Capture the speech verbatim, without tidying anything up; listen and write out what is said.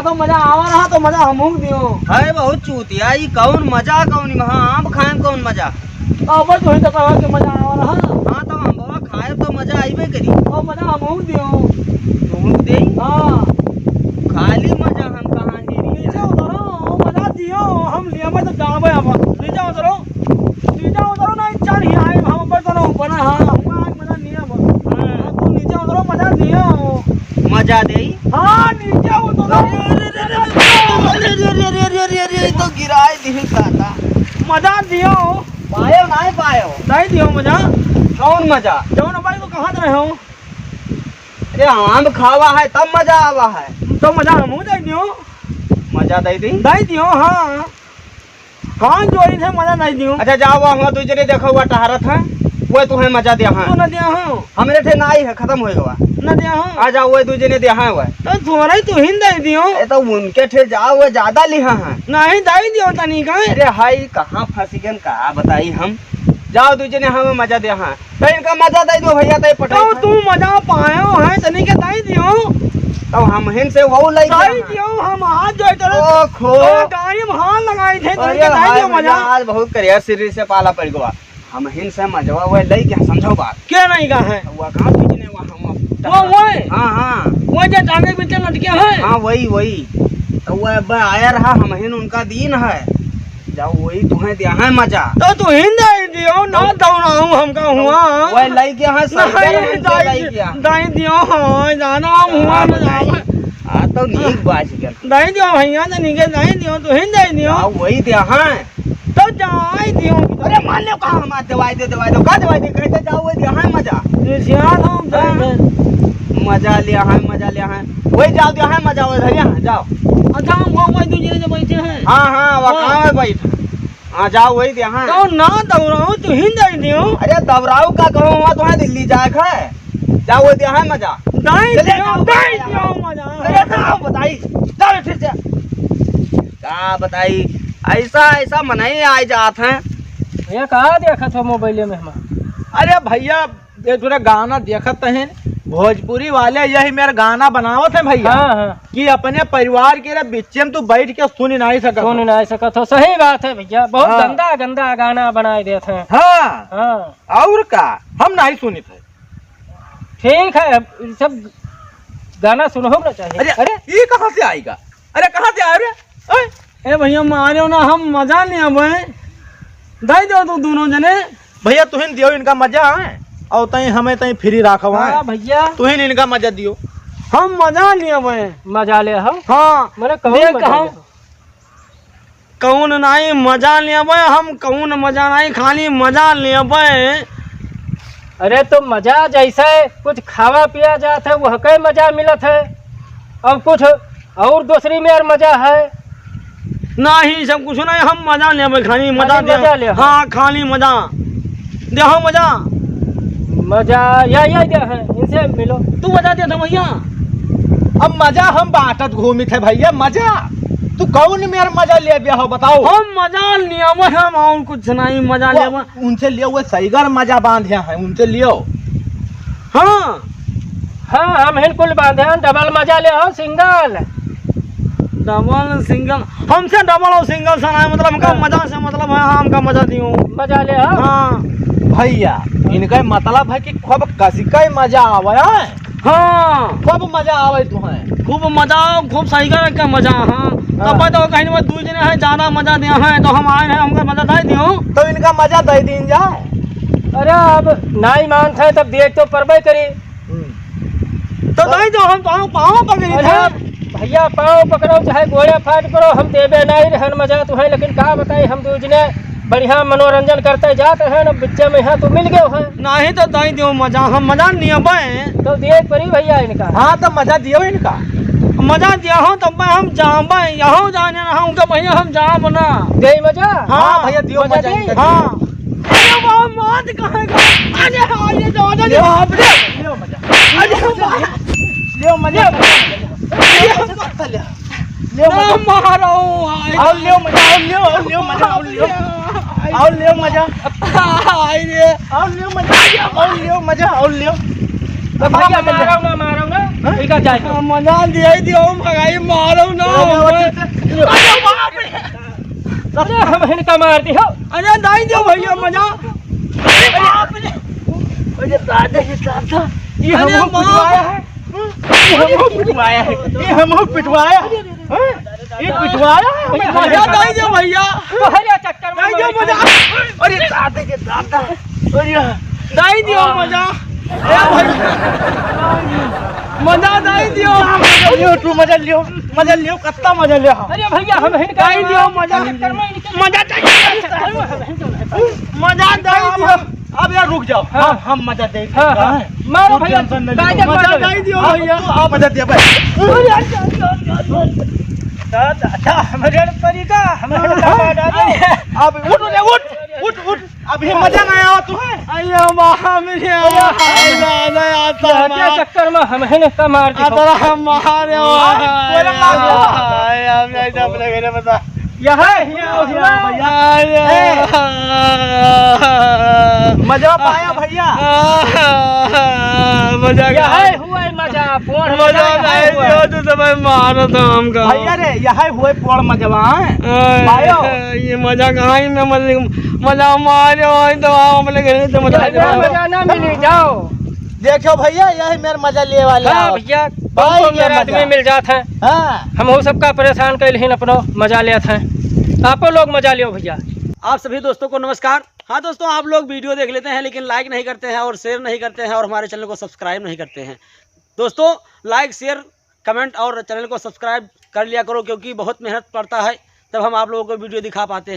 तो मजा आवा रहा, तो मजा हमहू दियो। है बहुत चूतिया, ई कौन मजा, कौन महा आम खाए में कौन मजा? तो अब तू ही तो कहो कि मजा आवा रहा। हाँ, तो हम बाबा खाए तो मजा आइबे करी। तो मजा हमहू दियो। तुम दे? हाँ। खाली मजा हम कहाँ हेरी? नीचे उतरो, मजा दियो, हम लिया में तो जाबे अब। नीचे उतरो। नीचे उतरो ना, इच्छा नहीं आए, हम ऊपर तो ना ऊपर ना, हाँ, हम आज मजा नहीं है बस। हाँ। अब तू नीचे उतरो, मजा दियो। मजा दे? हाँ, नीचे उतरो। अरे, अरे, अरे, अरे, तो गिराए दिल दादा। मजा दियो। पायो, नहीं पायो। नहीं दियो मजा। कौन मजा? जौन भाई तो कहाँ रहे हो? अरे, आम खावा है, तब मजा आवा है। तो मजा हमहू दे दियो। मजा दे दी? दे दियो, हाँ। हाँ, जो इनसे मजा नहीं दियो। अच्छा, जाओ, वहाँ दू जने देखो, वह टहरत है, वह तुम्हें मजा दिया है। तू न दिया हो। हमरे ठे नाई है, खत्म हो गवा। न दिया हो। आ जाओ, वह दू जने दिया है, वह। तो तुम्हारा ही तू ही दे दियो। ए, तो उनके ठे जाओ, वह ज्यादा लिहा है। नहीं, दे दियो तनी का। अरे हाय, कहाँ फंस गए, का बताई हम। जाओ, दू जने हमें मजा दिया है। तो इनका मजा दे दो भैया, तो पटाई तो था। तू मजा पायो है, तनी के दे दियो। तो हम हिन से वो लई दे दियो, हम हाथ जोड़ के ओखो। तो गाड़ी में हाथ लगाई थे, तनी अरे के दे हाय दियो भैया, मजा। आज बहुत करिया सिर से पाला पड़ गवा। हम हिन से मजवा वो लई के समझो बात। क्या नहीं कहा है? वो कहाँ पीछे ने वो हम वो, वो है? हाँ, हाँ। वो जो टांगे पीछे लटके हैं? हाँ, वही, वही। तो वो अब आया रहा, हम हिन उनका दीन है। जाओ, वही तुम्हें दिया है मजा। तो तू ही दे दियो, ना तो दौड़ाऊं हमका हुआ। वह लई के है, सही नहीं, से दे लई दियो। गया। दे दियो, हाँ, जाना हम हुआ हाँ, न जावे। हाँ, तो नीक बात है। दे दियो भैया, तो नीके दे दियो, तू ही दे दियो। हाँ, वही दिया है। तो जाए दियो। अरे मान लो, कहाँ हमार दवाई दे, दवाई दो, का दवाई दे, कहते जाओ, वही दिया है मजा। रिसियान हम हाँ। दे दे। मजा लिया है, मजा लिया है। वही जाओ, दिया है मजा, वही धरिया है, जाओ। अच्छा, हम वो, वो दू जने जो बैठे हैं। हाँ, हाँ, वो हाँ। कहाँ है बैठ? हाँ, जाओ, वही दे, हाँ। तो ना दौड़ाओ, तू ही दे दियो। अरे, दौड़ाओ का कहो, वहाँ तुम्हें दिल्ली जाए खाए। जाओ, वही दे, हाँ, मजा। दाई चले दियो, जाओ, दाई बताइए। दियो, मजा। अरे, जाओ, बताई। जाओ, फिर से। का बताई, ऐसा, ऐसा मनई आए जात हैं। ये का देखत हो मोबाइले में हमार? अरे भैया, ये तोरे गाना देखत हैं, भोजपुरी वाले यही मेरा गाना बनावत हैं भैया, हाँ, हाँ। कि अपने परिवार के रे बिच्चे में तू बैठ के सुन नहीं सकत सुन हो। नहीं सकत हो, सही बात है भैया, बहुत हाँ। गंदा, गंदा गाना बनाए देत हैं। हाँ। हाँ। और का, हम नहीं सुनित है। ठीक है, अब ये सब गाना सुनहु ना चाहिए। अरे, अरे। ये कहाँ से आएगा? अरे, कहाँ से आए रे? ओए! ए भैया, मारियो ना, हम मजा नहीं आवे। दे दो तू दोनों जने। भैया, तुहिन दियो इनका मजा, हैं? और तई हमें तई free राखो, हैं? हाँ भैया। तुहिन इनका मजा दियो। हम मजा नहीं आवे। मजा ले हो? हाँ। मने कौन देख मजा हम ले हो? कौन नहीं मजा लेबे, हम कौन मजा नहीं, खाली मजा लेबे। अरे तो मजा जैसे कुछ खावा पिया जात है, वह के मजा मिलत है, और कुछ और दूसरी में और मजा है। नहीं, सब कुछ नहीं, हम मजा लेबे, खाली मजा खाली दे। मजा ले। हाँ, खाली मजा। देहो मजा। मजा या, या दे है, इनसे मिलो। तू मजा दे था भैया। अब मजा हम बांटत घूमित है भैया, मजा। तू कौन मेर मजा लेबे हो, बताओ। हम मजा लियावे हम, और कुछ नहीं, मजा वो लेवा। उनसे लियो, वो सहीगर मजा बांधे हैं, उनसे लियो। हाँ। हाँ, हम हिन कुल बांधे हैं, double मजा ले हो, single। Double, single, हमसे double और single से नहीं मतलब, हमका हाँ। मजा से मतलब है, हाँ, हमका मजा दियो। मजा ले हो। हाँ। भैया, इनका मतलब है कि खूब कसी का ही मजा आवे, हैं? हाँ। खूब मजा आवे तुम्हें। खूब मजा, खूब सहीगर का मजा, हाँ। हाँ। तब तो कहीं वो दू जने हैं, ज्यादा मजा दिया है, तो हम आए हैं, हमका मजा दे दियो। तो इनका मजा दे दीन जाए। अरे, अब नाई मानत है, तब देख तो परबे करी। हम्म। तो दे दो, हम पाँव, पाँव पकड़ी अरे, थे। भैया, पाँव पकड़ो, चाहे गोड़े फाट पड़ो, हम देबे नाई रहन मजा तुम्हें, लेकिन का बताई, हम दू जने बढ़िया मनोरंजन करते जात रहे न, बिच्चे में यहाँ तो मिल गए हैं। नहीं तो दाई दियो मजा, हम मजा नहीं अबे। तो दिए परी भैया इनका। हाँ, तो मजा दियो इनका। मजा दिया हो तब मैं हम जाबे, यहाँ जाने ना हम तो भैया हम जाब ना। दे मजा? हाँ, हाँ, भैया दियो मजा मजा दे। इनका। हाँ। अरे बाप, मौत कहाँ का? अरे हाँ, ये तो, अरे लियो, बाप रे। लियो मजा। अरे बाप। लियो मजा। लियो मजा। लियो मजा। ना मारो, हाय। आओ लियो मजा, आओ लियो, आओ लियो मजा, आओ लियो। आओ लियो मजा। हाय रे। आओ लियो मजा, आओ लियो मजा, आओ लियो। तो भैया, मारो ना, मारो ना। हाँ? ठीक है, जाए तो। हाँ, मजा दिया ही दियो, भगाई मारो ना। अरे, अरे, बाप रे। अरे, हम इनका मार दी हो। अरे, दाई दियो भैया, मजा। अरे, बाप रे। अरे, दादा, ये दादा। ये अरे, हमको माँ। पिटवाया है। ये हमको पिटवाया है। ये हमको पिटवाया है। हाँ? ये पिटवाया है। भैया, दाई दियो भैया। तो हर या चक्कर में दाई दियो मजा। अरे, दादा के दादा। अरे, दाई दियो मजा। ए भाई। मजा दाई दियो। लियो, तू मजा लियो, मजा लियो, कत्ता मजा लियो। अरे भैया, हम हिन दाई दियो मजा। मजा चाहिए। मजा दाई दियो। अब यार रुक जाओ। हाँ। हम, हम मजा दे। हाँ, हाँ। मारो तू भैया, tension न ले। मजा दाई दियो अब भैया। तू, आप मजा दिया भाई। अरे, अच्छा, अच्छा, अच्छा, अच्छा। दा-, दा-, दा-, हमरे परी का, हमरे का मार डालो। अब उठ, उठ, उठ, उठ। अभी मजा नहीं आवा तुम्हें? अयो माँ, मेरे अयो। अयो, नहीं, नहीं आता हमारा। चक्कर में हम हैं ना, मार दिखाओ। अतरा हम मारे। हाँ, कोई ना मार दो। आय, हम नहीं, अपने घरे बता। यहाँ है, यहाँ, यहाँ। भैया। अरे। ए। मजा पाया भैया। मजा का। यहाँ हुआ है मजा, पोड़ मजा मजा यहाँ नहीं हुआ है। दियो तो सब मारो तो हमका। भैया रे, यहाँ हुआ है पोड़ मजवा है। आय, भाइयों। ये मजा कहाँ ही में मजा, मजा मारे हो तो आओ अपने घरे से मजा यहाँ मजा ना मिली, जाओ। देखो भैया, यही मेरा मजा लेने वाले हाँ आओ। भैया, भाई, बहुत ये मेरा मजा। आदमी मिल जात है। हाँ। हम हो सबका परेशान कैल ही अपनो मजा लेत हैं। आपो लोग मजा लियो भैया। आप सभी दोस्तों को नमस्कार। हाँ दोस्तों, आप लोग video देख लेते हैं, लेकिन like नहीं करते हैं और share नहीं करते हैं और हमारे channel को subscribe नहीं करते हैं। दोस्तों, like, share, comment और channel को subscribe कर लिया करो, क्योंकि बहुत मेहनत पड़ता है, तब हम आप लोगों को video दिखा पाते हैं।